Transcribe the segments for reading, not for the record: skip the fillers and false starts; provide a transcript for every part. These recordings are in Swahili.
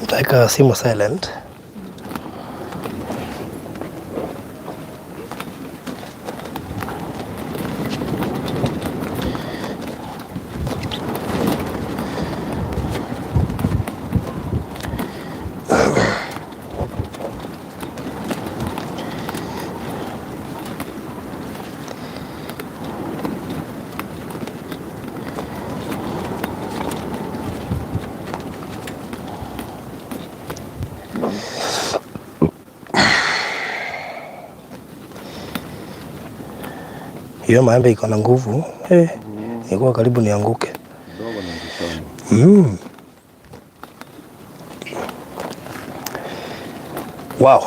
Nitaweka simu silent. Hiyo maembe iko na nguvu eh, ilikuwa karibu nianguke. Wow.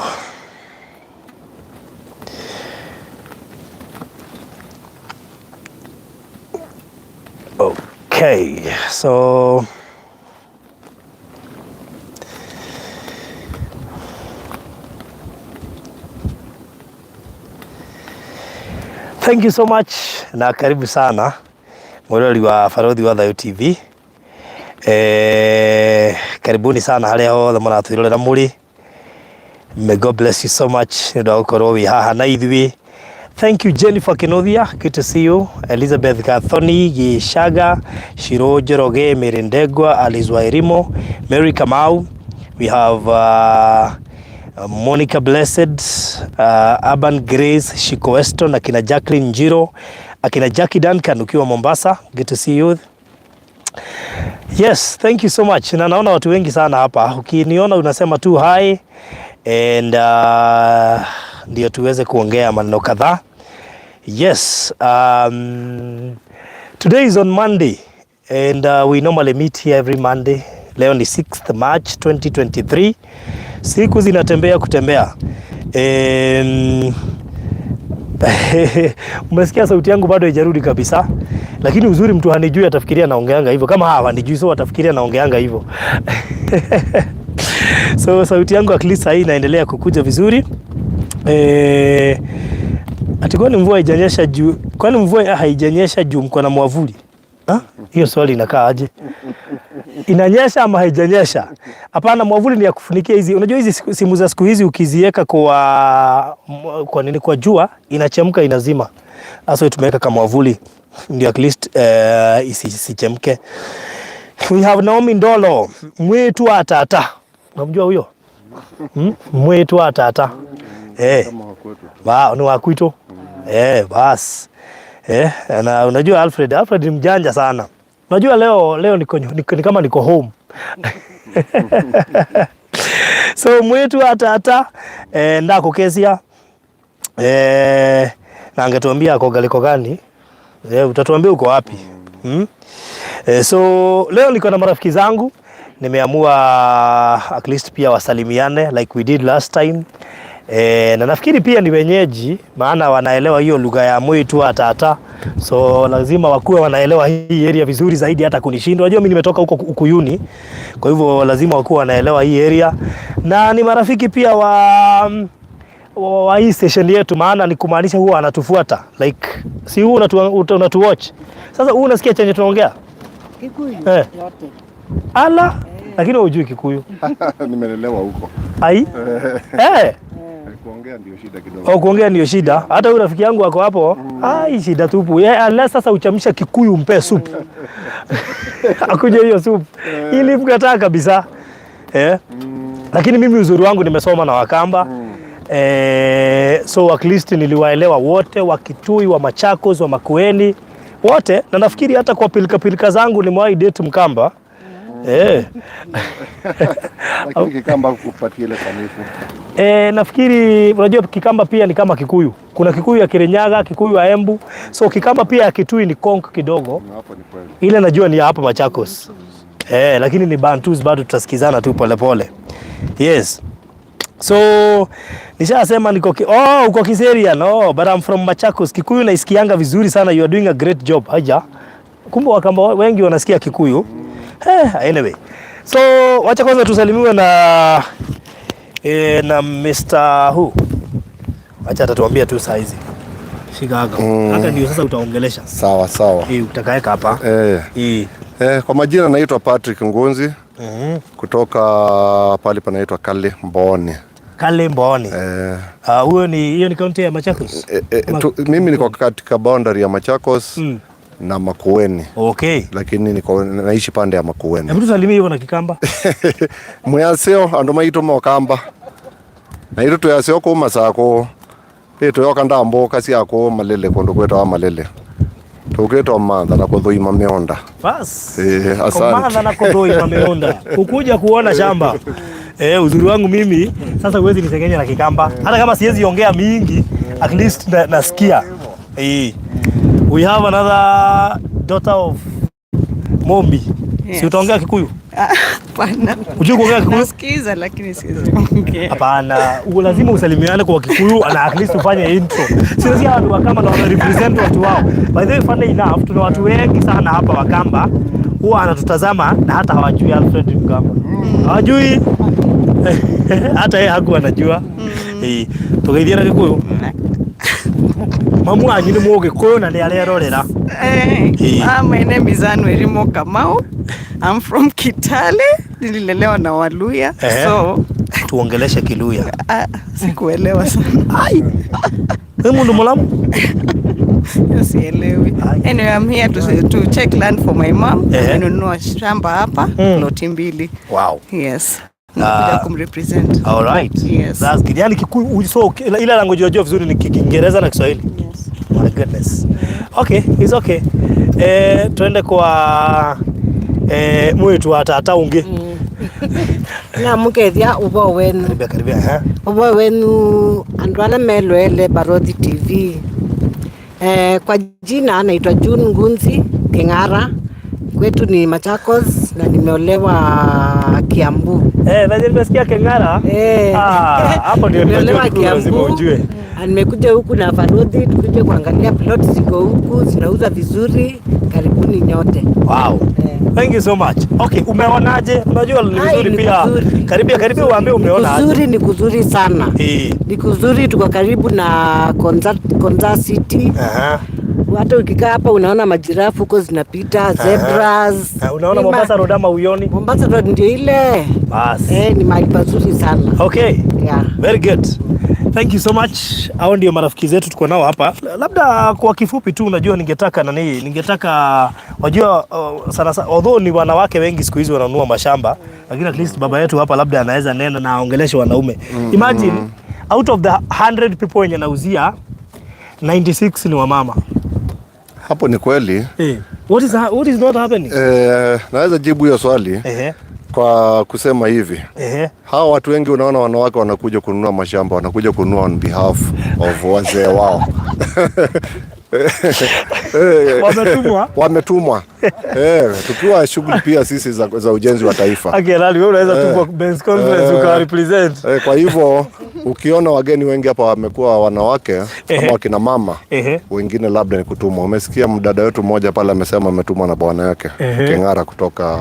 Okay, so thank you so much na karibu sana mwirori wa Barothi wa Thayu TV. Karibuni sana haria hothe muratwirorera muri. May God bless you so much nĩ ũndũ wa gũkorwo wĩ haha na ithuĩ. Thank you, Jennifer Kinothia, good to see you. Elizabeth Gathoni Gishaga, Shiro Njoroge, Mary Ndegwa, Alice Wairimo, Mary Kamau. We have Monica Blessed, Urban Grace, Shiko Weston, akina Jacqueline Njiro, akina Jackie Duncan ukiwa Mombasa, good to see you. Yes, thank you so much. Na naona watu wengi sana hapa. Ukiniona unasema tu hi and ndio tuweze kuongea maneno kadhaa. Yes, today is on Monday and we normally meet here every Monday. Leo ni 6th March 2023. Siku zinatembea kutembea. Umesikia sauti yangu bado haijarudi kabisa, lakini uzuri mtu hanijui atafikiria naongeanga hivyo. Kama hawa hanijui, so watafikiria naongeanga hivyo. So sauti yangu at least sahii inaendelea kukuja vizuri. Ati kwani mvua haijanyesha juu? Kwani mvua haijanyesha juu mko na mwavuli? Ha? Hiyo swali inakaa aje? Inanyesha ama haijanyesha? Hapana, mwavuli ni ya kufunikia hizi. Unajua hizi simu za siku hizi ukiziweka kwa nini, kwa jua inachemka inazima. Sasa tumeweka kama mwavuli ndio at least isichemke. We have Naomi Ndolo, mwetu wa tata. Unamjua huyo? Hmm? Mwetu wa tata. Kama wa kwetu. Ba, ni wa kwitu. Bas. Na unajua Alfred ni mjanja sana. Unajua leo niko ni kama niko home. So mwetu wa tata ndakukezia na angetuambia ako galiko gani? Utatuambia uko wapi? Hmm? So leo niko na marafiki zangu, nimeamua at least pia wasalimiane like we did last time. Na nafikiri pia ni wenyeji, maana wanaelewa hiyo lugha ya mwitu wa tata, so lazima wakuwe wanaelewa hii area vizuri zaidi hata kunishinda. Unajua mimi nimetoka huko Ukuyuni, kwa hivyo lazima wakuwe wanaelewa hii area, na ni marafiki pia wa hii station yetu, maana ni kumaanisha huwa anatufuata like, si huu unatu watch. Sasa huu unasikia chenye tunaongea Kikuyu yote. Ala, lakini wewe hujui Kikuyu. Nimelelewa huko. Ai? Kuongea ndio shida kidogo. Au kuongea ndio shida. Hata huyu rafiki yangu ako hapo, ai, shida tupu. Yeye unless sasa uchamsha Kikuyu umpe soup. Akuje hiyo soup. Ili mkataa kabisa. Lakini mimi uzuri wangu nimesoma na Wakamba. So at least niliwaelewa wote, wa Kitui, wa Machakos, wa Makueni, wote, na nafikiri hata kwa pilika pilika zangu nimewahi date Mkamba. Lakini Kikamba kupatia ile sanifu. Nafikiri unajua Kikamba pia ni kama Kikuyu. Kuna Kikuyu ya Kirinyaga, Kikuyu ya Embu. So Kikamba pia ya Kitui ni konk kidogo. Na hapo ni kweli. Ile najua ni ya hapa Machakos. Lakini ni Bantus bado tutasikizana tu pole pole. Yes. So nishasema niko oh, uko Kiserian. No, but I'm from Machakos. Kikuyu naisikianga vizuri sana. You are doing a great job. Haja. Kumbe Wakamba wengi wanasikia Kikuyu. Anyway. So wacha kwanza tusalimiwe na Mr. Who. Wacha atatuambia tu saa hizi. Shika haka. Haka ndio sasa utaongelesha. Sawa sawa. Utakaeka hapa. Kwa majina naitwa Patrick Ngunzi. Kutoka pale panaitwa Kale Mbooni. Kale Mbooni. Eh, Huyo ni hiyo ni kaunti ya Machakos. Mimi niko katika boundary ya Machakos na Makueni. Lakini niko naishi pande ya Makueni. Hebu tusalimie hivyo na Kikamba. Mwaseo andu maitu mokamba na itu twaseo ku Masako ituyoka ndambuka ciaku Malele kundu kwitawa Malele tukitwa mantha na kuthuima mionda. Bas. Eh, asante. Komanda na kodoi mameonda. Kukuja kuona shamba. Eh, uzuri wangu mimi sasa huwezi nisengenya na Kikamba. Hata kama siwezi ongea mingi, at least nasikia. Eh. We have another daughter of Mombi. Yes. Si utaongea Kikuyu? Hapana. Hujui kuongea Kikuyu? Nasikiza lakini siwezi ongea. Hapana, lazima usalimiane kwa Kikuyu na at least ufanye intro. Sio si watu Wakamba na wana represent watu wao. By the way, funny enough, tuna watu wengi sana hapa Wakamba huwa anatutazama na hata hawajui Alfred Mkamba. Hawajui. Hata yeye hakuwa anajua. Eh, tugeithie na Gikuyu. Mamu wanyu nĩ Mũgĩkũyũ na nĩ arerorera. Eh, my name is Anne Werimo Kamau. I'm from Kitale. Nililelewa na Waluya. So Tuongeleshe Kiluya. Ah, sikuelewa sana. Ai. Wewe mundu mulamu? Hiyo sielewi. Ai. Anyway, I'm here to check land for my mom. Amenunua shamba hapa, ploti mbili. Wow. Yes. Nakuja kumrepresent. All right. Yes. That's good. Yani Kikuyu, so ile language unajua vizuri ni Kiingereza na Kiswahili. Yes. My goodness. Okay, it's okay. Eh, tuende kwa mwitu wa tata ungi. Namukethia uvo wenu. Karibia karibia, eh. Uvo wenu andu ala melwele Barothi TV. Kwa jina naitwa June Ngunzi King'ara. Kwetu ni Machakos na nimeolewa Kiambu. Eh, na nimesikia Keng'ara. Ah, hapo ndio nimejua Nimeolewa Kikuyu lazima Kiambu. ujue. Na nimekuja huku na Barothi tukuje kuangalia plot ziko huku zinauza vizuri. Karibuni nyote. Wow. Thank you so much. Okay, umeonaje? Unajua ni Ai, vizuri ni pia. kuzuri. Karibia karibia uambie Ni umeona aje. kuzuri, ni kuzuri sana. Ni kuzuri, tuko karibu na Konza City. Hata ukikaa hapa unaona majirafu huko zinapita, zebras. Ah, unaona Mombasa Road ama uioni? Mombasa Road ndio ile. Bas. Eh, ni mahali pazuri sana. Okay. Yeah. Very good. Thank you so much. Hao ndio marafiki zetu tuko nao hapa. Labda kwa kifupi tu, unajua ningetaka nani, ningetaka wajua, sana sana, although ni wanawake wengi siku hizi wananunua mashamba, lakini at least baba yetu hapa labda anaweza nena na aongeleshe wanaume. Imagine out of the 100 people wenye nauzia 96 ni wamama. Hapo ni kweli. Eh. What is not happening? Eh, naweza jibu hiyo swali kwa kusema hivi. Hawa watu wengi unaona wanawake wanakuja kununua mashamba, wanakuja kununua on behalf of wazee wao. Wametumwa. Wametumwa. Eh, tukiwa shughuli pia sisi za ujenzi wa taifa. Okay, Lali, wewe unaweza tu kwa Benz conference ukawa represent. Eh, kwa hivyo ukiona wageni wengi hapa wamekuwa wanawake ama wakina mama, wengine labda ni kutumwa. Umesikia mdada wetu mmoja pale amesema ametumwa na bwana yake Keng'ara kutoka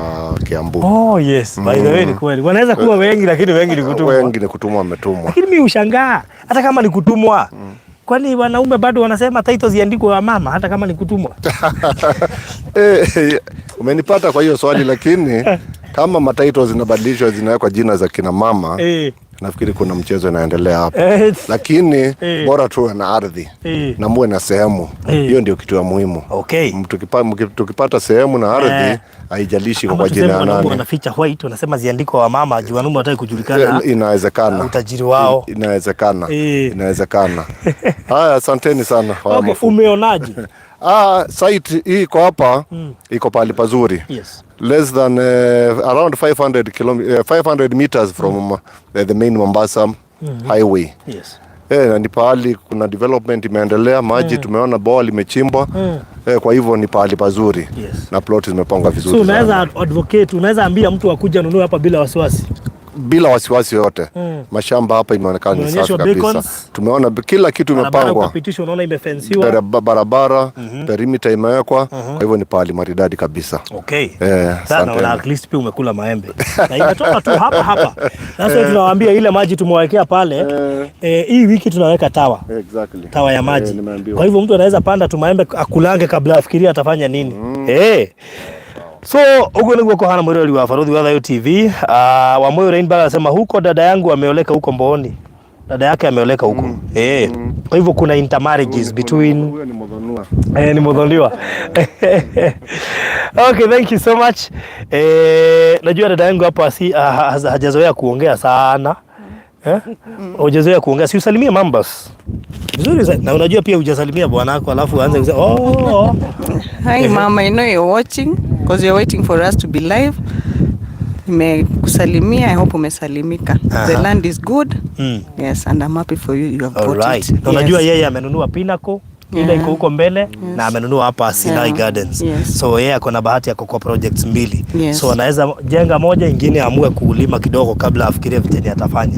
Kiambu. Oh yes, by the way ni kweli. Wanaweza kuwa wengi lakini wengi ni kutumwa. Wengi ni kutumwa, wametumwa. Lakini mimi ushangaa hata kama ni kutumwa. Kwani wanaume bado wanasema title ziandikwe wa mama hata kama ni kutumwa? Eh, umenipata kwa hiyo swali, lakini kama matitle zinabadilishwa zinawekwa jina za kina mama, nafikiri kuna mchezo inaendelea hapo. Lakini bora tuwe na ardhi na muwe na sehemu. Hiyo ndio kitu ya muhimu. Tukipata sehemu na ardhi, haijalishi Ama kwa jina tuseme ya wanaume nani. wanaficha white, wanasema ziandikwe wa mama juu wanaume wataki kujulikana. Inawezekana. Utajiri wao. Inawezekana. Inawezekana. Haya, asanteni sana. Haya, Okay, mafupi. umeonaje? Ah, site hii iko hapa, iko pahali pazuri. Less than around 500 500 meters from the main Mombasa highway. Eh, na ni pahali kuna development imeendelea, maji tumeona boa limechimbwa. Eh, kwa hivyo ni pahali pazuri. Na plot zimepangwa vizuri. So unaweza sana. advocate, unaweza ambia mtu akuja anunue hapa bila wasiwasi. Bila wasiwasi yoyote. Mashamba hapa imeonekana ni safi Umeonyeshwa kabisa. beacons. Tumeona kila kitu Barabara imepangwa. ukapitishwa, unaona imefensiwa. Barabara, perimeter imewekwa. Kwa hivyo ni pahali maridadi kabisa. Okay. Eh, Sasa asanteni. naona at least pia umekula maembe. Na imetoka tu hapa hapa. Sasa tunawaambia ile maji tumewekea pale, hii wiki tunaweka tower. Tower ya maji. Nimeambiwa. Kwa hivyo mtu anaweza panda tu maembe akulange kabla afikirie atafanya nini. Eh. So uguo niguo kuhana mwirori wa Baruthi wa Thayu TV. Wa Moyo Rainbow anasema huko dada yangu ameoleka huko Mbooni. Dada yake ameoleka huko. Eh. Kwa hivyo kuna intermarriages between. Huyo ni Muthonua. Eh, ni Muthoniwa. Okay, thank you so much. Eh, najua dada yangu hapa si hajazoea kuongea sana. Eh? Hujazoea kuongea. Si usalimie mambas. Vizuri zaidi. Na unajua pia hujasalimia bwanako alafu aanze kusema oh. Hi mama, I know you're watching because you're waiting for us to be live. Nimekusalimia, I hope umesalimika. The land is good. Yes, and I'm happy for you. You have bought Alright. it. Na unajua Yes. yeye amenunua Pinnacle ile iko huko mbele na amenunua hapa Sinai Gardens. So yeye ako na bahati ako kwa projects mbili. So anaweza jenga moja, ingine amue kulima kidogo kabla afikirie vile atafanya.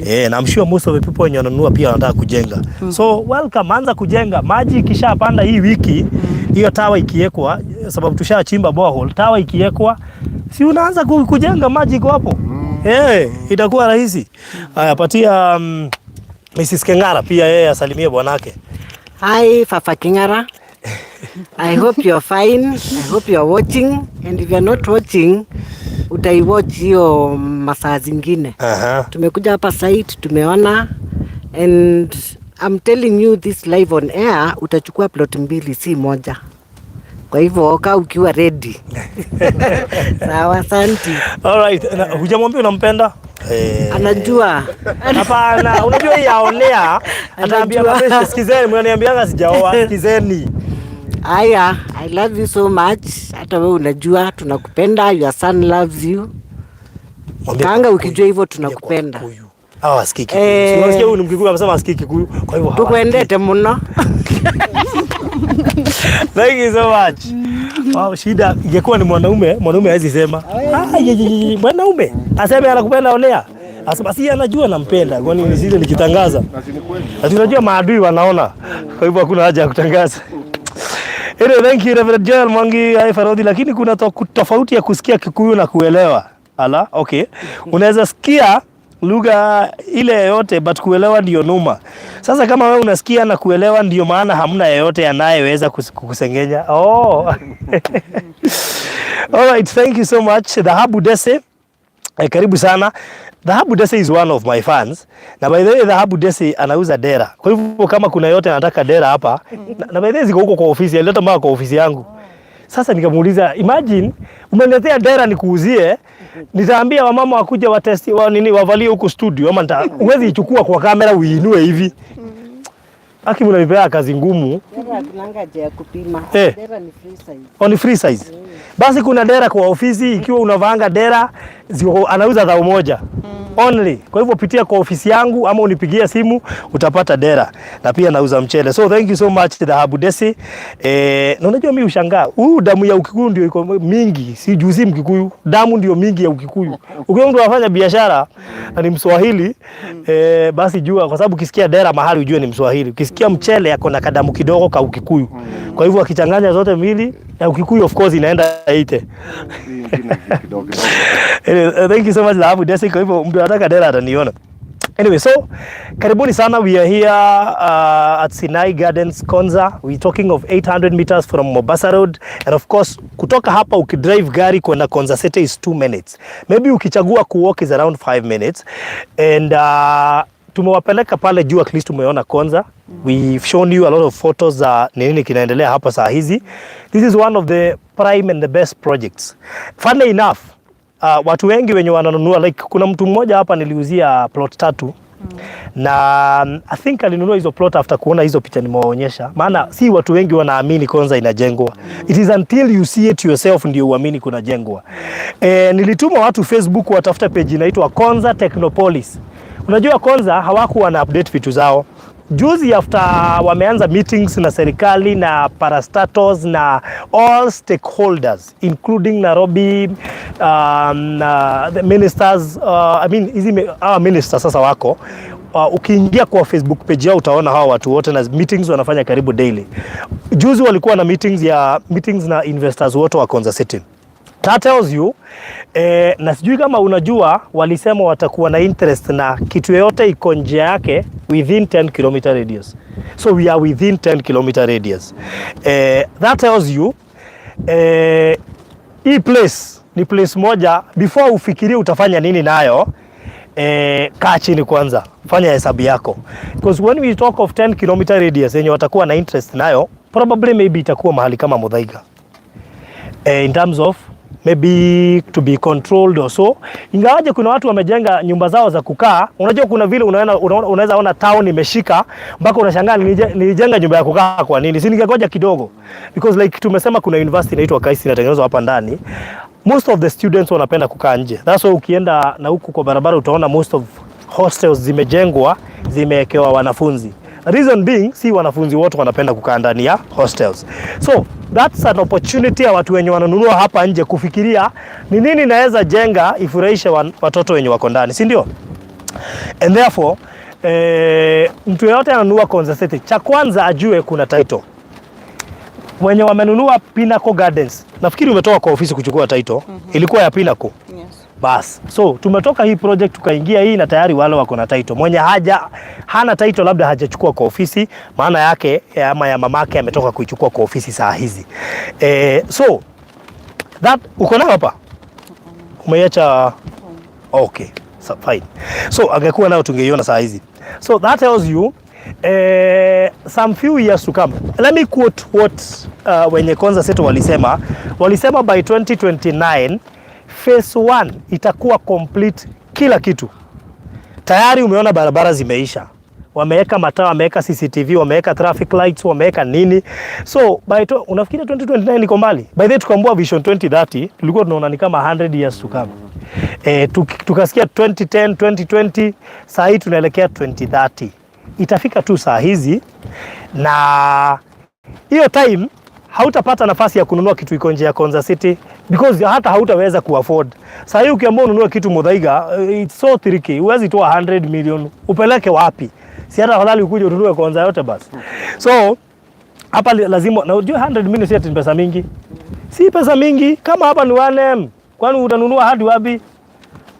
Eh, na I'm sure most of the people wenye wananunua pia wanataka kujenga. So welcome, anza kujenga. Maji ikishapanda hii wiki, hiyo tower ikiwekwa, sababu tushachimba borehole, tower ikiwekwa, si unaanza kujenga, maji iko hapo. Eh, itakuwa rahisi. Haya, patia Mrs. Kengara pia yeye asalimie bwanake. Hi, Fafa Kingara. I hope you're fine. I hope you're watching. And if you're not watching, utaiwatch hiyo masaa zingine. Tumekuja hapa site, tumeona, and I'm telling you this live on air, utachukua plot mbili si moja. Kwa hivyo kaa ukiwa ready. Sawa, asante. Alright, na hujamwambia unampenda? Eh. Anajua. Hapana, unajua hii yaonea ataambia Anajua. mabeshte, sikizeni, mnaniambianga sijaoa, sikizeni. Aya, I love you so much. Hata wewe unajua tunakupenda, your son loves you. Mwambie Kaanga kwa ukijua hivyo Kikuyu, mwambie kwa tunakupenda. Kikuyu. Hawa wasikii Kikuyu. Eh. Si unasikia huyu ni Mkikuyu amesema asikii Kikuyu. Kwa hivyo hawasikii. Tukuendete muno. Thank you so much. Wow, shida ingekuwa ni mwanaume, mwanaume hawezi sema. Ah, ye, ye, ye, mwanaume aseme anakupenda olea. Asema si anajua nampenda, kwani nisije nikitangaza. Na si ni kweli? Na tunajua maadui wanaona. Kwa hivyo hakuna haja ya kutangaza. Anyway, thank you Reverend Joel Mwangi hai Farodhi, lakini kuna tofauti ya kusikia Kikuyu na kuelewa. Ala, okay. Unaweza sikia lugha ile yoyote but kuelewa ndio noma. Sasa kama wewe unasikia na kuelewa ndio maana hamna yeyote anayeweza kukusengenya. Oh. All right, thank you so much. Dhahabu Dese. Eh, karibu sana. Dhahabu Dese is one of my fans. Na by the way, Dhahabu Dese anauza dera. Kwa hivyo kama kuna yote anataka dera hapa, na by the way ziko huko kwa ofisi, alileta mpaka kwa ofisi yangu. Sasa nikamuuliza, imagine umeniletea dera nikuuzie, nitaambia wamama wakuja watesti wa nini wavalie huku studio ama huwezi ichukua kwa kamera uiinue hivi. Aki mnanipea kazi ngumu. Dera hakunanga haja ya kupima. Eh. Dera ni free size. On free size. Basi kuna dera kwa ofisi, ikiwa unavaanga dera ziko, anauza 1000 only. Kwa hivyo pitia kwa ofisi yangu ama unipigie simu utapata dera, na pia nauza mchele. So thank you so much Dhahabu Desi. Eh, na unajua mimi ushangaa, huu damu ya Ukikuyu ndio iko mingi, si juzi Mkikuyu, damu ndio mingi ya Ukikuyu. Ukiwa mtu anafanya biashara na ni Mswahili, eh, basi jua, kwa sababu ukisikia dera mahali ujue ni Mswahili. Ukisikia mchele ako na kadamu kidogo ka Ukikuyu. Kwa hivyo akichanganya zote mbili ya Ukikuyu of course inaenda 80. Hii ingine kidogo kidogo. Anyway, thank you so much Dhahabu Desi. Kwa hivyo mtu anataka dera ataniona. Anyway, so karibuni sana. We are here at Sinai Gardens Konza. We're talking of 800 meters from Mombasa Road, and of course kutoka hapa ukidrive gari kwenda Konza City is 2 minutes. Maybe ukichagua kuwalk is around 5 minutes. And tumewapeleka pale juu, at least tumeona Konza. We've shown you a lot of photos za ni nini kinaendelea hapa saa hizi. This is one of the prime and the best projects. Funnily enough, watu wengi wenye wananunua, like kuna mtu mmoja hapa niliuzia plot tatu na I think alinunua hizo plot after kuona hizo picha nimewaonyesha, maana si watu wengi wanaamini Konza inajengwa. It is until you see it yourself ndio uamini kunajengwa. Eh, nilituma watu Facebook watafuta page inaitwa Konza Technopolis. Unajua Konza hawakuwa na update vitu zao. Juzi after wameanza meetings na serikali na parastatals na all stakeholders including Nairobi the ministers, I mean hizi hawa ministers sasa wako ukiingia kwa Facebook page yao utaona hawa watu wote na meetings wanafanya karibu daily. Juzi walikuwa na meetings na investors wote wa Konza City. That tells you na sijui kama unajua walisema watakuwa na interest na kitu yoyote iko nje yake within 10 km radius. So we are within 10 km radius. That tells you Hii place ni place moja, before ufikirie utafanya nini nayo, kaa chini kwanza, fanya hesabu yako, because when we talk of 10-km radius yenye watakuwa na interest nayo, probably maybe itakuwa mahali kama Muthaiga, in terms of maybe to be controlled or so, ingawaje kuna watu wamejenga nyumba zao za kukaa. Unajua kuna vile unaweza ona town imeshika mpaka unashangaa, nilijenga nyumba ya kukaa kwa nini? Si ningegoja kidogo? Because like tumesema kuna university inaitwa KAIST inatengenezwa hapa ndani. Most of the students wanapenda kukaa nje. That's why ukienda na huku kwa barabara utaona most of hostels zimejengwa, zimewekewa wanafunzi. Reason being, si wanafunzi wote wanapenda kukaa ndani ya hostels. So that's an opportunity ya watu wenye wananunua hapa nje kufikiria ni nini naweza jenga ifurahishe watoto wenye wako ndani, si ndio? And therefore, mtu yeyote ananunua Konza City, cha kwanza ajue kuna title. Wenye wamenunua Pinnacle Gardens, nafikiri umetoka kwa ofisi kuchukua title, ilikuwa ya Pinnacle. Yes. Bas. So tumetoka hii project tukaingia hii na tayari wale wako na title. Mwenye hana title labda hajachukua kwa ofisi, maana yake ama ya mamake ametoka kuichukua kwa ofisi saa hizi. So that uko nayo hapa? Umeiacha? Okay. So, fine. So angekuwa nayo tungeiona saa hizi. So that tells you, some few years to come. Let me quote what wenye Konza City walisema. Walisema by 2029 phase 1 itakuwa complete kila kitu. Tayari umeona barabara zimeisha, wameweka mataa, wameweka CCTV, wameweka traffic lights, wameweka nini. So unafikiri 2029 iko mbali? By the way, tukaambiwa Vision 2030 tulikuwa tunaona ni kama 100 years to come. Tukasikia 2010, 2020, saa hii tunaelekea 2030. Itafika tu saa hizi, na hiyo time hautapata nafasi ya kununua kitu iko nje ya Konza City because hata hautaweza kuafford. Saa hii ukiamua ununue kitu Muthaiga, it's so tricky. Huwezi toa 100 million upeleke wapi? Si hata afadhali ukuje ununue Konza yote basi. So hapa lazima, na unajua 100 million si ati ni pesa mingi. Si pesa mingi, kama hapa ni 1M. Kwani utanunua hadi wapi?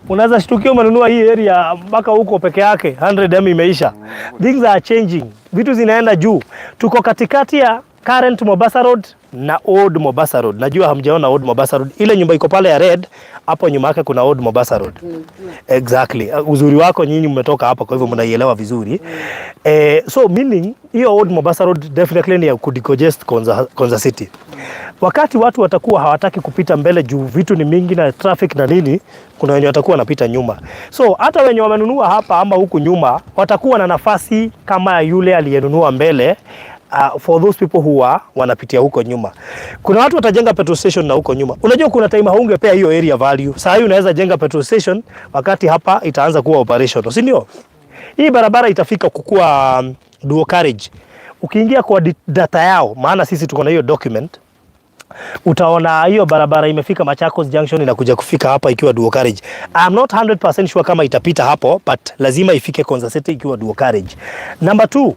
Unaweza shtukia umenunua hii area mpaka huko peke yake 100M imeisha. Things are changing. Vitu zinaenda juu. Tuko katikati ya current Mombasa Road na Old Mombasa Road. Najua hamjaona Old Mombasa Road. Ile nyumba iko pale ya red, hapo nyuma yake kuna Old Mombasa Road. Exactly. Uzuri wako nyinyi mmetoka hapa, kwa hivyo mnaielewa vizuri. So meaning hiyo Old Mombasa Road definitely ni ya kudecongest Konza City. Wakati watu watakuwa hawataki kupita mbele juu vitu ni mingi na traffic na nini, kuna wenye watakuwa wanapita nyuma. So hata wenye wamenunua hapa ama huku nyuma watakuwa na nafasi kama ya yule aliyenunua mbele. For those people who are wanapitia huko nyuma. Kuna watu watajenga petrol station na huko nyuma. Unajua kuna time haungepea hiyo area value. Saa hii unaweza jenga petrol station wakati hapa itaanza kuwa operational, si ndio? Hii barabara itafika kukua dual carriage. Ukiingia kwa data yao, maana sisi tuko na hiyo document, utaona hiyo barabara imefika Machakos Junction inakuja kufika hapa ikiwa dual carriage. I'm not 100% sure kama itapita hapo, but lazima ifike Konza City ikiwa dual carriage. Number two,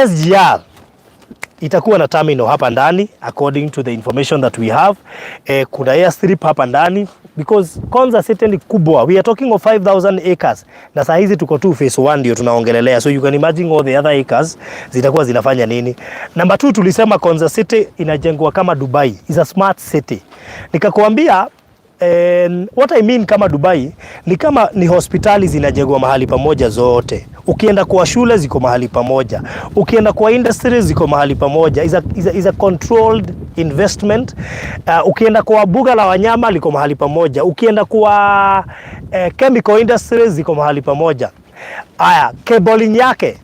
SGR itakuwa na terminal hapa ndani according to the information that we have. Kuna airstrip hapa ndani because Konza City ni kubwa. We are talking of 5000 acres na saa hizi tuko tu phase 1 ndio tunaongelelea, so you can imagine all the other acres zitakuwa zinafanya nini. Number 2, tulisema Konza City inajengwa kama Dubai, is a smart city. Nikakwambia, what I mean kama Dubai ni kama ni hospitali zinajengwa mahali pamoja zote. Ukienda kwa shule ziko mahali pamoja, ukienda kwa industries ziko mahali pamoja. Is a controlled investment. Ukienda kwa buga la wanyama liko mahali pamoja, ukienda kwa chemical industries ziko mahali pamoja. Aya, cabling yake,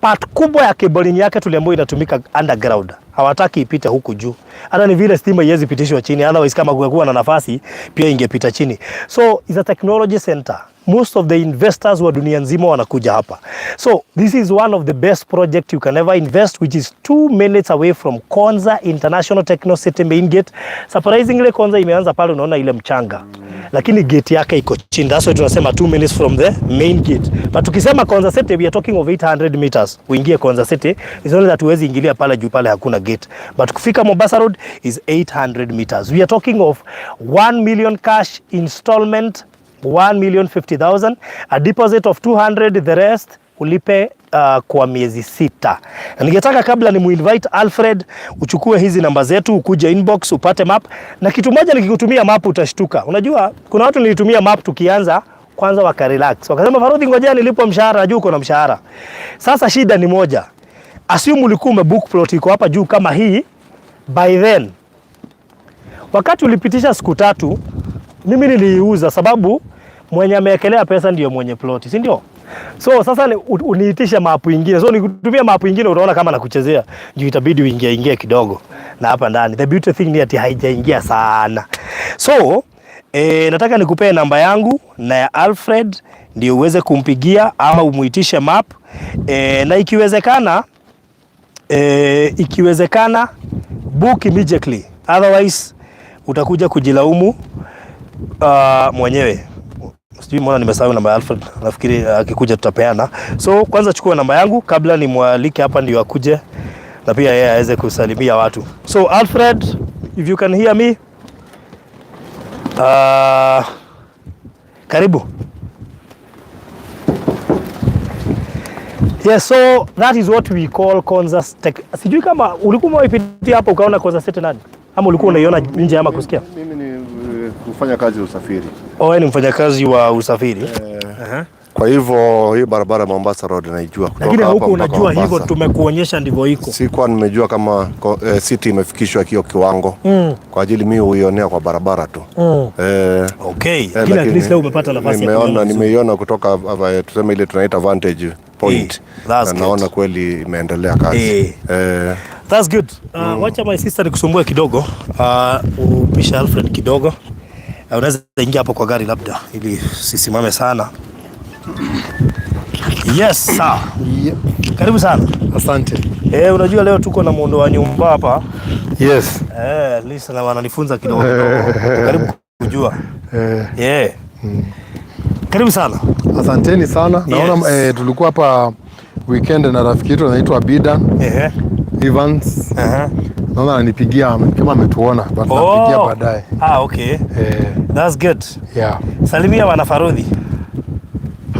part kubwa ya cabling yake tuliambiwa inatumika underground, hawataki ipite huku juu. Hata ni vile stima iwezi pitishwa chini, otherwise kama kungekuwa na nafasi pia ingepita chini. So it's a technology center. Most of the investors wa dunia nzima wanakuja hapa. So this is one of the best project you can ever invest, which is 2 minutes away from Konza International Techno City main gate. Surprisingly, Konza imeanza pale unaona ile mchanga, lakini gate yake iko chini. That's why tunasema 2 minutes from the main gate. But tukisema Konza City, we are talking of 800 meters. Uingie Konza City, it's only that huwezi ingilia pale juu, pale hakuna gate. But kufika Mombasa Road is 800 meters. We are talking of 1 million cash installment, 1 million 50,000, a deposit of 200, the rest Ulipe kwa miezi 6. Na ningetaka kabla ni muinvite Alfred uchukue hizi namba zetu, ukuje inbox upate map. Na kitu moja, nikikutumia map utashtuka. Unajua kuna watu nilitumia map tukianza kwanza wakarelax. Wakasema, "Farodhi, ngojea nilipwe mshahara, najua uko na mshahara." Sasa shida ni moja. Assume ulikuwa umebook plot iko hapa juu kama hii, by then wakati ulipitisha siku 3, mimi niliiuza, sababu mwenye amewekelea pesa ndio mwenye plot, si ndio? So sasa uniitishe map ingine. So nikutumia map ingine utaona kama nakuchezea. Juu itabidi uingie ingie kidogo. Na hapa ndani. The beauty thing ni ati haijaingia sana. So nataka nikupee namba yangu na ya Alfred ndio uweze kumpigia ama umuitishe map. Na ikiwezekana book immediately. Otherwise utakuja kujilaumu mwenyewe. Sijui mbona nimesahau namba ya Alfred. Nafikiri akikuja tutapeana. So kwanza chukua namba yangu kabla nimwalike hapa ndio akuje na pia yeye aweze kusalimia watu. So Alfred, if you can hear me, karibu. Yes, so that is what we call Konza Tech. Sijui kama ulikuwa umewahi hapo ukaona Konza City nani? Ama ulikuwa unaiona nje ama kusikia? Mimi ni kufanya kazi usafiri. Oh, wewe ni mfanyakazi wa usafiri. Kwa hivyo hii barabara ya Mombasa Road naijua kutoka Lakini hapa huku mpaka unajua hivyo Mombasa. Tumekuonyesha ndivyo iko. Sikuwa nimejua kama city imefikishwa hiyo kiwango. Kwa ajili mimi huionea kwa barabara tu. Okay. Lakini at least leo umepata nafasi ya nimeona kuiona vizuri. Nimeiona kutoka hapa, tuseme ile tunaita vantage point. That's Na naona good. kweli imeendelea kazi. That's good. Wacha my sister nikusumbue kidogo. Upisha Alfred kidogo. Unaweza ingia hapo kwa gari labda ili sisimame sana. Yes, sir. Yep. Karibu sana. Asante. Unajua leo tuko na muundo wa nyumba hapa. Yes. At least na wananifunza kidogo kidogo. Karibu kujua. Yeah. Karibu sana. Asanteni sana. Naona tulikuwa hapa weekend na rafiki yetu anaitwa Bidan Evans. Naona ananipigia kama ametuona, but nampigia baadaye. Ah, okay. That's good. Yeah. Salimia wana Farodhi.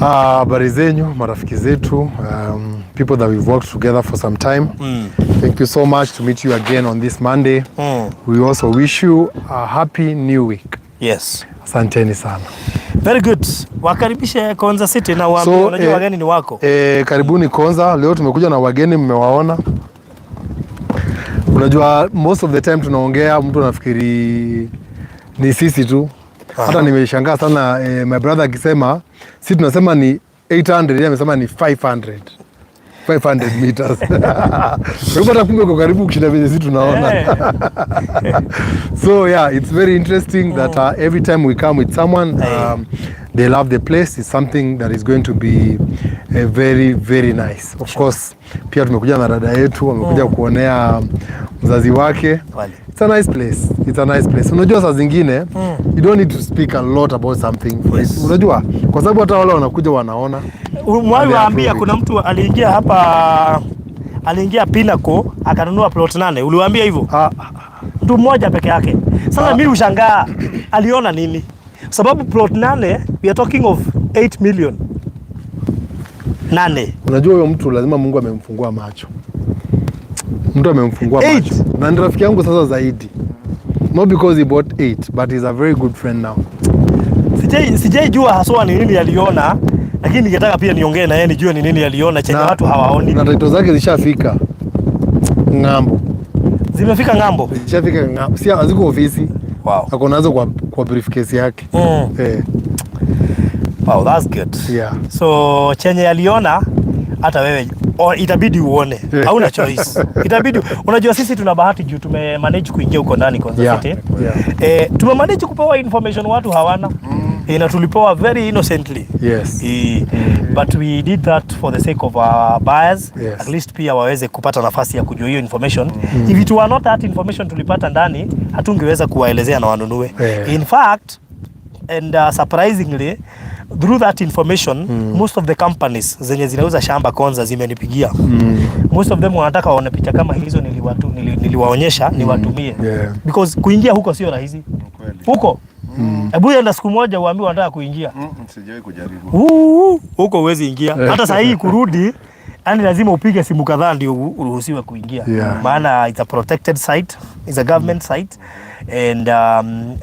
Habari zenyu marafiki zetu, people that we've worked together for some time. Thank you so much to meet you again on this Monday. We also wish you a happy new week. Asanteni sana. Very good. Wakaribishe Konza City na waambie, So, unajua wageni ni wako. Karibuni Konza. Leo tumekuja na wageni, mmewaona. Unajua most of the time tunaongea, mtu anafikiri ni sisi tu. Hata nimeshangaa sana my brother akisema si tunasema ni 800, yeye amesema ni 500. 500 meters. Kwa hivyo hata kumbe uko karibu kushinda venye sisi tunaona. So yeah, it's very interesting that every time we come with someone, they love the place. It's something that is going to be very very nice. Of course, pia tumekuja na dada yetu, amekuja kuonea mzazi wake. Wale. It's a nice place. It's a nice place. Unajua saa zingine you don't need to speak a lot about something for it. Unajua kwa sababu hata wale wanakuja wanaona. Umewahi And they waambia approve it. kuna mtu aliingia hapa, aliingia Pinnacle akanunua plot 8. Uliwaambia hivyo? Ah, Mtu mmoja peke yake. Sasa mimi ushangaa aliona nini? Sababu plot 8, we are talking of 8 million. 8. Unajua huyo mtu lazima Mungu amemfungua macho. Mtu amemfungua Eight. macho. Na ni rafiki yangu sasa zaidi. Not because he bought eight, but he's a very good friend now. Sijai jua haswa ni nini aliona, lakini ningetaka pia niongee na yeye nijue ni nini aliona chenye watu hawaoni. Na title zake zishafika ng'ambo. Zimefika ng'ambo. Zishafika ng'ambo. Si haziko ofisi. Ako nazo kwa briefcase yake. Wow, that's good. So chenye aliona hata wewe itabidi uone. Hauna choice. Itabidi, unajua sisi tuna bahati juu tumemanage kuingia huko ndani Konza City. Tumemanage kupewa information watu hawana. Na tulipewa very innocently. But we did that for the sake of our buyers. At least pia waweze kupata nafasi ya kujua hiyo information. If it were not that information tulipata ndani, hatungeweza kuwaelezea na wanunue. In fact, and surprisingly, through that information, most of the companies zenye zinauza shamba Konza zimenipigia. Most of them wanataka waone picha kama hizo niliwaonyesha niwatumie. Because kuingia huko sio rahisi. Huko Hebu enda siku moja uambiwe unataka kuingia. Sijawahi kujaribu. Huko huwezi ingia. Hata saa hii kurudi, yani lazima upige simu kadhaa ndio uruhusiwe kuingia. Maana it's a protected site, it's a government site and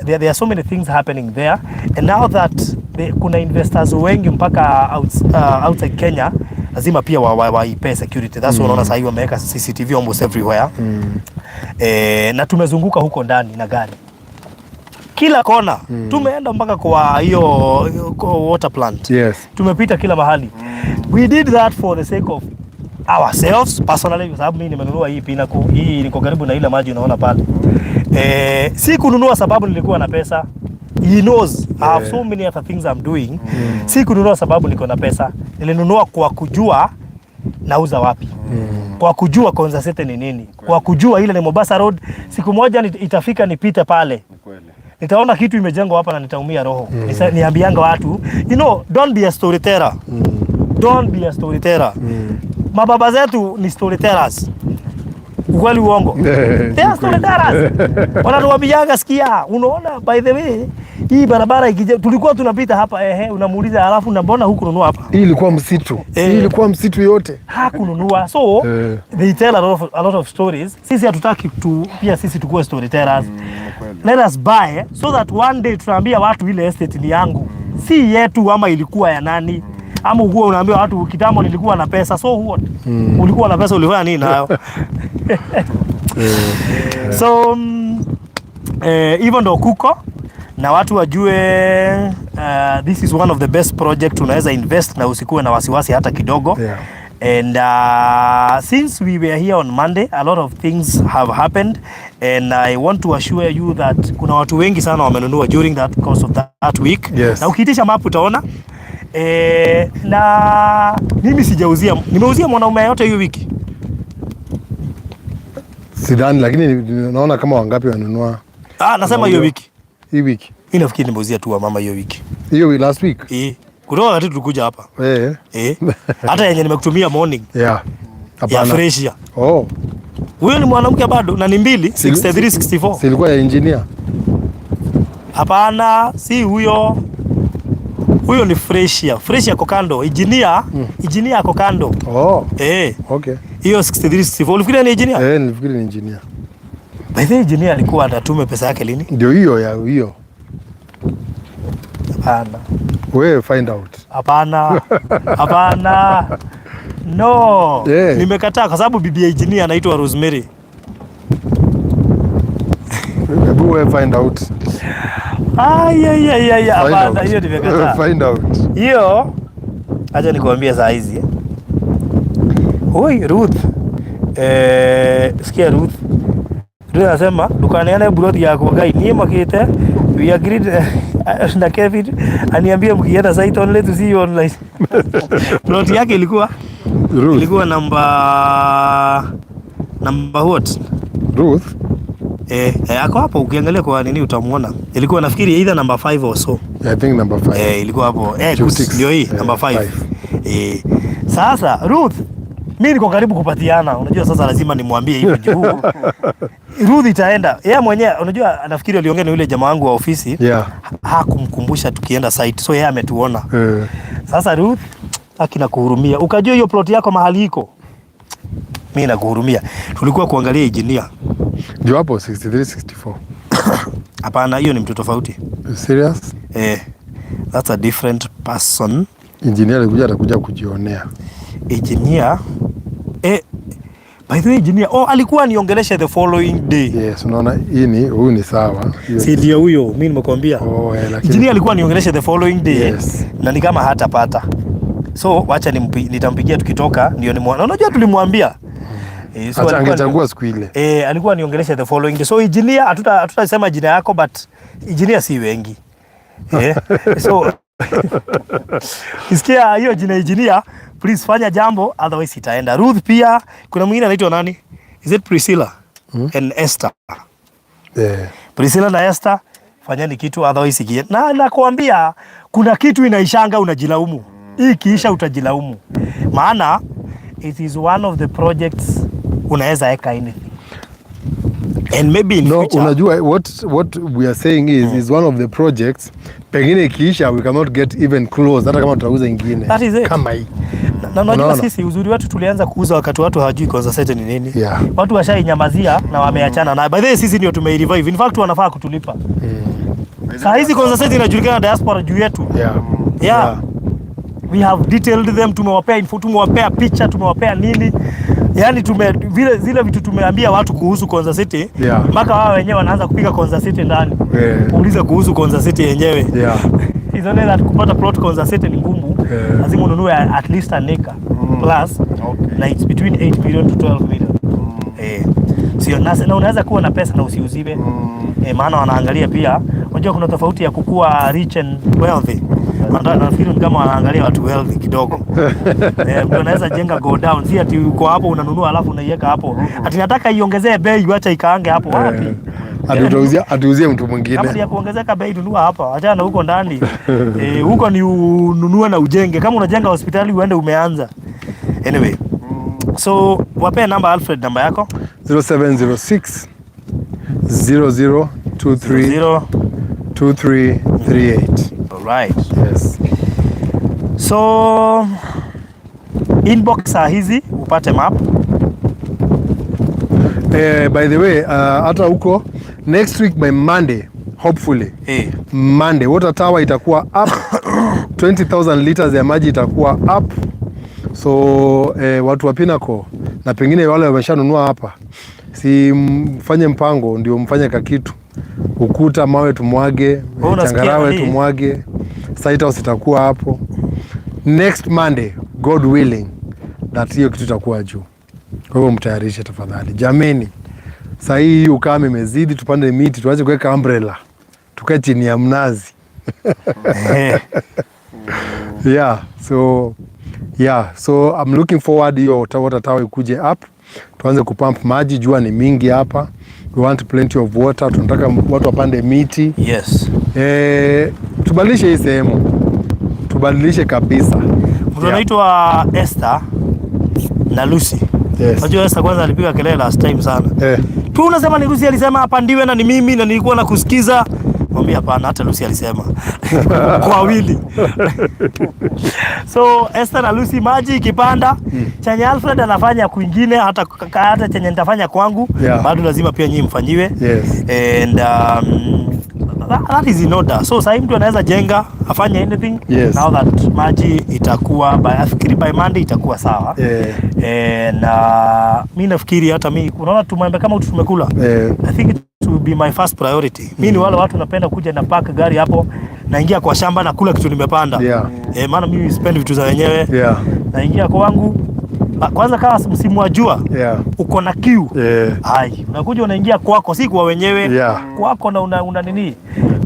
there are so many things happening there, and now that kuna investors wengi mpaka outside Kenya, lazima pia waipe security. That's why unaona saa hii wameweka CCTV almost everywhere. Na tumezunguka huko ndani na gari kila kona, tumeenda mpaka kwa hiyo kwa water plant, tumepita kila mahali. We did that for the sake of ourselves personally, kwa sababu mimi nimenunua hii Pinnacle, hii niko karibu na ile maji unaona pale. Si kununua sababu nilikuwa na pesa. He knows I have so many other things I'm doing. Si kununua sababu niko na pesa. Nilinunua kwa kujua nauza wapi. Kwa kujua Konza City ni nini. Kwa kujua ile ni Mombasa Road. Siku moja itafika nipite pale, Ni kweli. Nitaona kitu imejengwa hapa na nitaumia roho. Niambianga watu, don't be a storyteller. Don't be a storyteller. Mababa zetu ni storytellers. Ukweli uongo? They are storytellers. Wanatuambianga, sikia, unaona, by the way, hii barabara ikija tulikuwa tunapita hapa, ehe, unamuuliza, alafu na mbona hukununua hapa? Hii ilikuwa msitu. Hii ilikuwa msitu yote. Hakununua. So they tell a lot of stories. Sisi hatutaki tu pia sisi tukuwe storytellers. Kweli. Let us buy so that one day tunaambia watu ile estate ni yangu, si yetu, ama ilikuwa ya nani, ama ukuwa unaambia watu kitambo nilikuwa na pesa. So what? Ulikuwa na pesa, ulifanya nini nayo? So hivyo ndo kuko na watu wajue, this is one of the best project unaweza invest na usikuwe na wasiwasi hata kidogo. And since we were here on Monday, a lot of things have happened, and I want to assure you that kuna watu wengi sana wamenunua during that course of that week. Na ukiitisha map utaona, na mimi sijauzia, nimeuzia mwanaume yote hiyo wiki. Sidhani, lakini naona kama wangapi wanunua. Ah, nasema hiyo wiki. Hii wiki. Mimi nafikiri nimeuzia tu mama hiyo wiki. Hiyo last week. Kutoka wakati tulikuja hapa. Hata yenye nimekutumia morning ya Hapana. Freshia. Oh, Huyo ni mwanamke bado na ni mbili, 63 64. Si ilikuwa ya engineer. Hapana, si huyo. Huyo ni Freshia. Freshia ako kando. Engineer, engineer ako kando. Oh, okay. Hiyo 63 64. Ulifikiria ni engineer? Eh, nilifikiri ni engineer. By the way, engineer alikuwa atatume pesa yake lini? Ndio hiyo ya hiyo. Hapana. Wewe find out. Hapana. Hapana. No. Nimekataa kwa sababu bibi ya engineer anaitwa Rosemary. Hebu wewe find out. Ai ai ai ai, Find hapana, out. hiyo nimekataa. Find out. Hiyo acha nikuambie saa hizi. Oi Ruth. Sikia Ruth. Ruth anasema ndukaniane plot yakwa ngai niĩ makĩte, we agreed na Kevin aniambie mkienda site only to see you online. Plot yake ilikuwa Ruth. Ilikuwa number what? Ruth. Ako hapo, ukiangalia kwa nini utamuona. Ilikuwa nafikiri either number 5 or so. I think number 5. Ilikuwa hapo. Juu six. Ndio hii number 5. Five. Sasa Ruth, mimi niko karibu kupatiana. Unajua sasa lazima nimwambie hivi juu. Ruth itaenda. Yeye mwenyewe unajua nafikiri aliongea na yule jamaa wangu wa ofisi. Hakumkumbusha tukienda site. So yeye ametuona. Sasa Ruth, haki nakuhurumia. Ukajua hiyo plot yako mahali iko. Mimi nakuhurumia. Tulikuwa kuangalia engineer. Ndio hapo 63 64. Hapana, hiyo ni mtu tofauti. You serious? That's a different person. Engineer alikuja, atakuja kujionea. Engineer. By the way, engineer, oh, alikuwa niongeleshe the following day. Yes, unaona hii ni huyu ni sawa. Hiyo- Si ndio huyo, mimi nimekuambia. Oh, lakini Engineer alikuwa niongeleshe the following day na ni kama hatapata. So wacha nitampigia tukitoka ndio nimwona. Unajua tulimwambia. So Acha alikuwa angechagua siku ile. Alikuwa niongeleshe the following day. So engineer, hatutasema jina yako, but engineer si wengi. So kisikia hiyo jina engineer, please fanya jambo, otherwise itaenda. Ruth pia kuna mwingine anaitwa nani? Is it Priscilla? And Esther. Priscilla na Esther, fanyeni kitu, otherwise na nakwambia kuna kitu inaishanga unajilaumu. Hii ikiisha utajilaumu. Maana it is one of the projects unaweza eka anything. And maybe in No, future unajua what we are saying is one of the projects pengine ikiisha we cannot get even close hata kama tutauza ingine That is it. kama hii. Na unajua Unaona? sisi uzuri wetu tulianza kuuza wakati watu hawajui Konza City ni nini. Yeah. Watu washainyamazia na wameachana nayo. By the way, sisi ndio tumeirevive. In fact wanafaa kutulipa. Saa hizi Konza City inajulikana diaspora juu yetu. Yeah. We have detailed them, tumewapea info, tumewapea picha, tumewapea nini. Yaani tume vile zile vitu tumeambia watu kuhusu Konza City mpaka wao wenyewe wanaanza kupiga Konza City ndani. Kuuliza kuhusu Konza City yenyewe. It's only that kupata plot Konza City ni ngumu. Lazima ununue at least an acre plus na it's between 8 million to 12 million. Eh. Sio na unaweza kuwa na pesa na usiuziwe. Eh, maana wanaangalia pia, unajua kuna tofauti ya kukua rich and wealthy. Nafikiri ni kama wanaangalia watu wealthy kidogo. Eh, mtu anaweza jenga godown, si ati uko hapo unanunua alafu unaiweka hapo. Ati nataka iongezee bei, wacha ikaange hapo wapi? Eh, ati utauzia mtu Kama ni mwingine. ya kuongezeka bei, nunua hapa, achana na huko ndani. Eh, huko ni ununue na ujenge. Kama unajenga hospitali uende umeanza. Anyway. So wapee namba Alfred, namba yako 0706 00 23 0 2338. Alright. Yes. So inbox saa hizi upate map. Eh, by the way, hata huko next week by Monday, hopefully Monday water tower itakuwa up, 20,000 liters ya maji itakuwa up. So watu wa Pinnacle na pengine wale wameshanunua hapa, si mfanye mpango ndio mfanye kakitu, ukuta mawe tumwage, Wewe unasikia changarawe nani? Tumwage, site house itakuwa hapo next Monday, God willing, that hiyo kitu itakuwa juu. Kwa hivyo mtayarishe tafadhali, jameni. Saa hii ukame imezidi, tupande miti, tuache kuweka umbrella, tukae chini ya mnazi. Yeah, so I'm looking forward hiyo water tower ikuje up, tuanze kupump maji. Jua ni mingi hapa, we want plenty of water. Tunataka watu wapande miti. Tubadilishe hii sehemu, tubadilishe kabisa. Mtu anaitwa Esther na Lucy. Yes. Unajua Esther kwanza alipiga kelele last time sana. Tu unasema ni Lucy alisema apandiwe na ni mimi na nilikuwa nakusikiza. Mwambie hapana, hata Lucy alisema. Kwa wawili. So Esther na Lucy, maji ikipanda, chenye Alfred anafanya kwingine, hata chenye nitafanya kwangu, bado lazima pia nyinyi mfanyiwe. And that is in order. So sasa mtu anaweza jenga afanye anything now that maji itakuwa by, nafikiri by Monday itakuwa sawa. Na mi nafikiri hata mi unaona tumembe kama utu tumekula, I think it will be my first priority. Mi ni wale watu napenda kuja na park gari hapo, naingia kwa shamba na kula kitu nimepanda. Maana mimi sipendi vitu za wenyewe. Naingia kwangu. Ah, kwanza kama msimu wa jua uko na kiu, ai, unakuja unaingia kwako, si kwa wenyewe, kwako na una nini,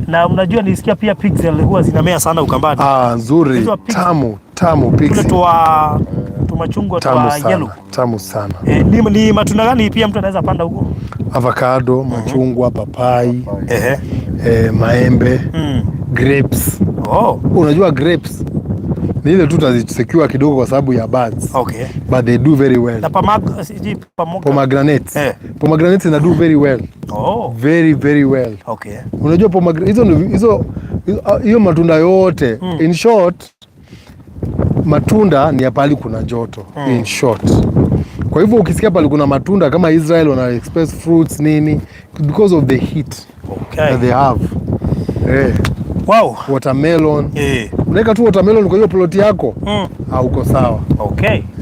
na unajua nilisikia pia pixel huwa zinamea sana Ukambani. Ah, nzuri. Hizo pixel. Tamu, tamu Tule pixie. twa tumachungwa Tamu twa sana. yellow. Tamu sana. Eh, ni matunda gani pia mtu anaweza panda huko? Avocado, machungwa, papai, maembe, grapes. Oh, Unajua grapes ni ile tu utazisecure kidogo kwa sababu ya birds. But they do very well. Na sijui Pomegranates. Pomegranates ina do very well. Oh, Very very well. Unajua pomegranate hizo hizo hiyo matunda yote, in short matunda ni ya pahali kuna joto, in short. Kwa hivyo ukisikia pahali kuna matunda kama Israel wana express fruits nini because of the heat that they have. Watermelon. Unaweka tu watermelon kwa hiyo plot yako, uko sawa.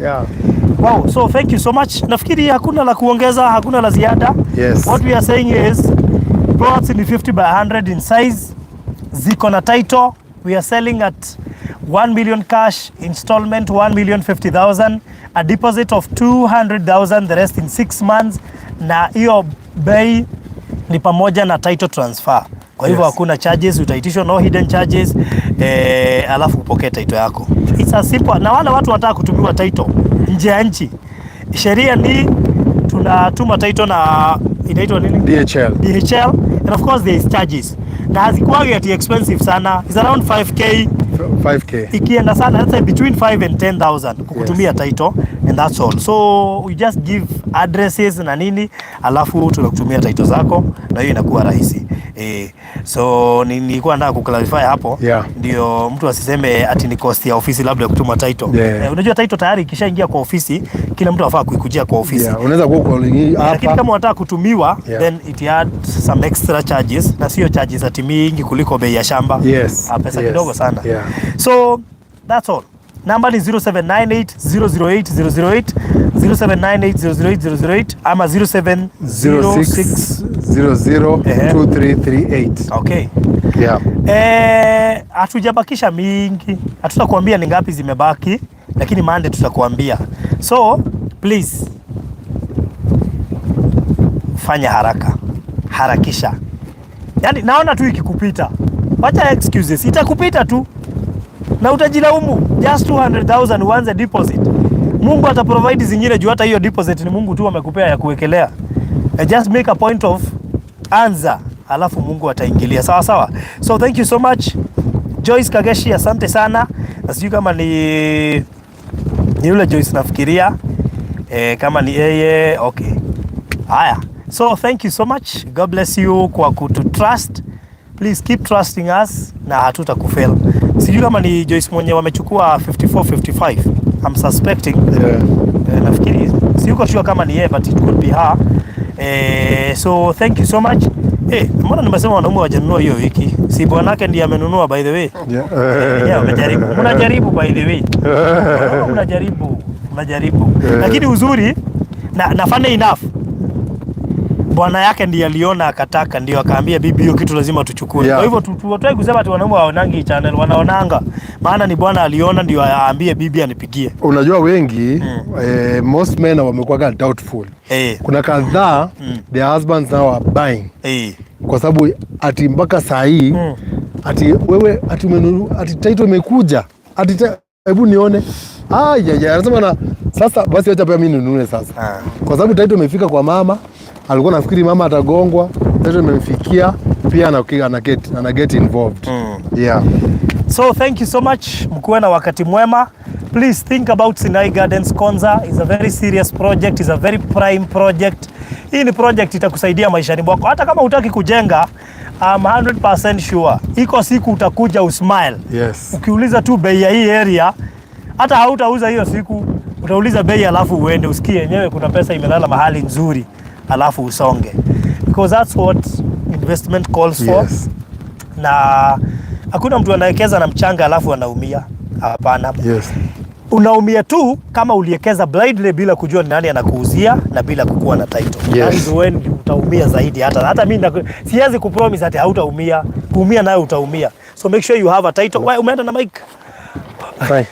Yeah. Wow, so thank you so much. Nafikiri hakuna la kuongeza, hakuna la ziada. Yes. What we are saying is plots ni 50 by 100 in size. Ziko na title. We are selling at 1 million cash, installment 1 million 50,000, a deposit of 200,000, the rest in 6 months, na hiyo bei ni pamoja na title transfer. Kwa hivyo hakuna charges utaitishwa, no hidden charges, alafu upokee title yako. It's as simple. Na wale watu wanataka kutumiwa title nje ya nchi, sheria ni tunatuma title na inaitwa nini? DHL. DHL, and of course there is charges na hazikuwagi ati expensive sana, it's around 5K. 5K. Ikienda sana, let's say between 5 and 10,000 kukutumia title, and that's all. So you just give addresses na nini, alafu tunakutumia title zako na hiyo inakuwa rahisi. So nilikuwa nataka kuclarify hapo, ndio mtu asiseme ati ni cost ya ofisi labda ya kutuma title. Unajua title tayari ikishaingia kwa ofisi, kila mtu afaa kuikujia kwa ofisi. Yeah, unaweza kuwa uko Lakini hapa. Kama unataka kutumiwa, then it add some extra charges, na sio charges ati mingi kuliko bei ya shamba. Ah, pesa kidogo sana. So that's all. Namba ni 0798 008 008, 0798 008 008 ama 0706 06 00 2338. Okay. Yeah. Hatujabakisha mingi, hatutakuambia ni ngapi zimebaki, lakini Monday tutakuambia. So please fanya haraka, harakisha. Yaani naona tu ikikupita, wacha excuses, itakupita tu na utajilaumu. Just 200,000 uanze deposit. Mungu ata provide zingine juu hata hiyo deposit ni Mungu tu amekupea ya kuwekelea. Just make a point of anza, alafu Mungu ataingilia. Sawa sawa. So thank you so much, Joyce Kageshi, asante sana. Na sijui kama ni yule Joyce nafikiria, kama ni yeye, okay. Haya. So thank you so much. God bless you kwa kutu trust. Please keep trusting us na hatutakufail. Sijui kama ni Joyce mwenye wamechukua 54 55. I'm suspecting. Nafikiri siyuko sure kama ni yeye, but it could be her. So thank you so much. Mbona nimesema wanaume wajanunua hiyo wiki? Si bwanake ndiye amenunua, by the way. Yeah. Yeah, wamejaribu. Mnajaribu, by the way. Wanaume mnajaribu. Mnajaribu. Lakini uzuri na funny enough, bwana yake ndiye aliona akataka, ndio akaambia bibi hiyo kitu lazima tuchukue. Kwa hivyo hatutaki kusema ati wanaume waonangi channel, wanaonanga. Maana ni bwana aliona ndio aambie bibi anipigie. Unajua wengi, most men wamekuwa doubtful. Kuna kadhaa their husbands now are buying kwa sababu ati mpaka saa hii ati wewe ati umenunua, ati title imekuja, ati hebu nione. Ah, ya, anasema na sasa basi acha pia mimi ninunue sasa, kwa sababu title imefika kwa mama. Alikuwa nafikiri mama atagongwa, title imemfikia pia, ana get involved. Yeah. So thank you so much. Mkuwe na wakati mwema. Please think about Sinai Gardens Konza. Is a very serious project, is a very prime project. Hii ni project itakusaidia maishani mwako. Hata kama hutaki kujenga, I'm 100% sure. Iko siku utakuja usmile. Ukiuliza tu bei ya hii area, hata hautauza hiyo siku, utauliza bei alafu uende usikie yenyewe kuna pesa imelala mahali nzuri, alafu usonge. Because that's what investment calls for. Na hakuna mtu anawekeza na mchanga alafu anaumia. Hapana. Unaumia tu kama uliekeza blindly bila kujua ni nani anakuuzia na bila kukuwa na title. That is when utaumia zaidi. Hata mimi siwezi kupromise ati hautaumia. Kuumia nayo utaumia. So make sure you have a title. Why umeenda na mic? Fine.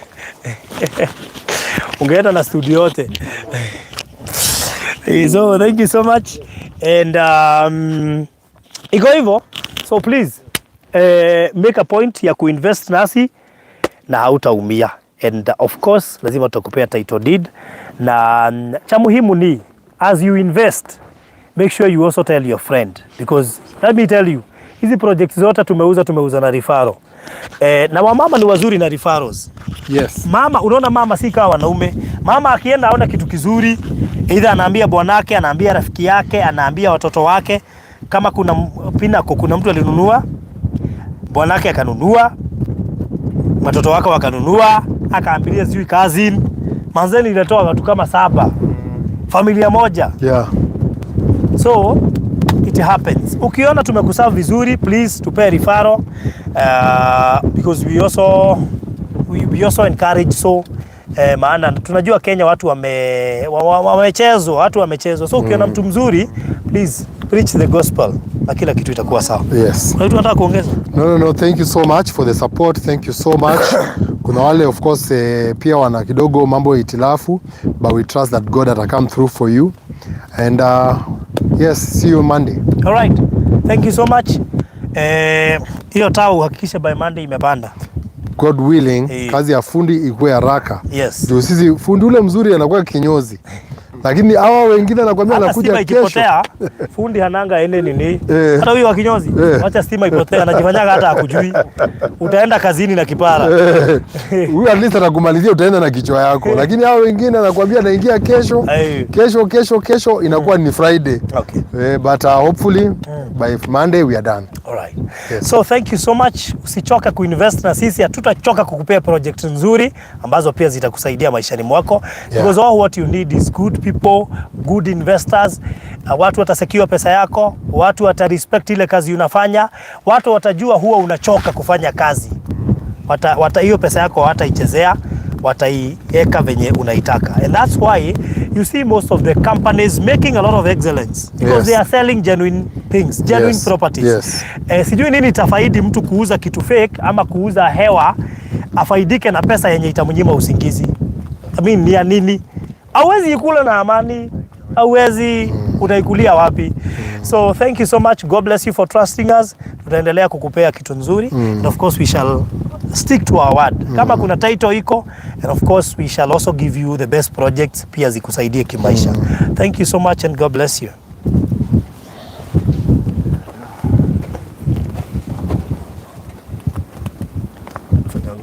Ungeenda na studio yote. So thank you so much and iko hivyo. So please make a point ya kuinvest nasi na hautaumia, and of course lazima tutakupea title deed, na cha muhimu ni as you invest, make sure you also tell your friend, because let me tell you, hizi project zote tumeuza, tumeuza na referral. Na wamama ni wazuri na referrals. Mama, unaona mama si kama wanaume. Mama akienda aona kitu kizuri, either anaambia bwanake, anaambia rafiki yake, anaambia watoto wake. Kama kuna Pinnacle, kuna mtu alinunua, bwanake akanunua, watoto wake wakanunua, akaambilia sijui cousin. Manzeni ilitoa watu kama saba, familia moja. So it happens. Ukiona tumekuserve vizuri, please tupee referral, because we also encourage, so maana tunajua Kenya watu wamechezwa, watu wamechezwa. So ukiona mtu mzuri, please preach the gospel na kila kitu itakuwa sawa. Kuna kitu nataka kuongeza? No, thank you so much for the support. Thank you so much. Kuna wale of course pia wana kidogo mambo ya itilafu, but we trust that God ata come through for you. And yes, see you Monday. All right. Thank you so much. Hiyo taa uhakikishe by Monday imepanda. God willing, Eh. kazi ya fundi ikuwe haraka. Yes. Juu sisi fundi ule mzuri anakuwa kinyozi. Lakini hawa wengine anakuambia Hata anakuja stima kesho. ikipotea, fundi hananga ene nini. Eh. Hata huyu wa kinyozi, wacha stima ipotea, anajifanyaga hata hakujui. Utaenda kazini na kipara. Huyu at least atakumalizia, utaenda na kichwa yako, lakini hao wengine anakuambia naingia kesho, Aye. Kesho, kesho, kesho, inakuwa ni Friday. Eh, but hopefully by Monday we are done. All right. Yes. So thank you so much. Usichoka kuinvest na sisi, hatutachoka kukupea project nzuri ambazo pia zitakusaidia maishani mwako. Because all what you need is good people, good investors. Watu watasecure pesa yako, watu watarespect ile kazi unafanya, watu watajua huwa unachoka kufanya kazi. Wata hiyo pesa yako hawataichezea, wataiweka venye unaitaka. And that's why you see most of the companies making a lot of excellence because they are selling genuine things, genuine properties. Eh, sijui nini itafaidi mtu kuuza kitu fake ama kuuza hewa afaidike na pesa yenye itamnyima usingizi. I mean, ni ya nini? Hauwezi ikula na amani, hauwezi. Utaikulia wapi? So thank you so much. God bless you for trusting us. Tutaendelea kukupea kitu nzuri and of course we shall stick to our word. Kama kuna title iko, and of course we shall also give you the best projects pia zikusaidie kimaisha. Thank you so much and God bless you.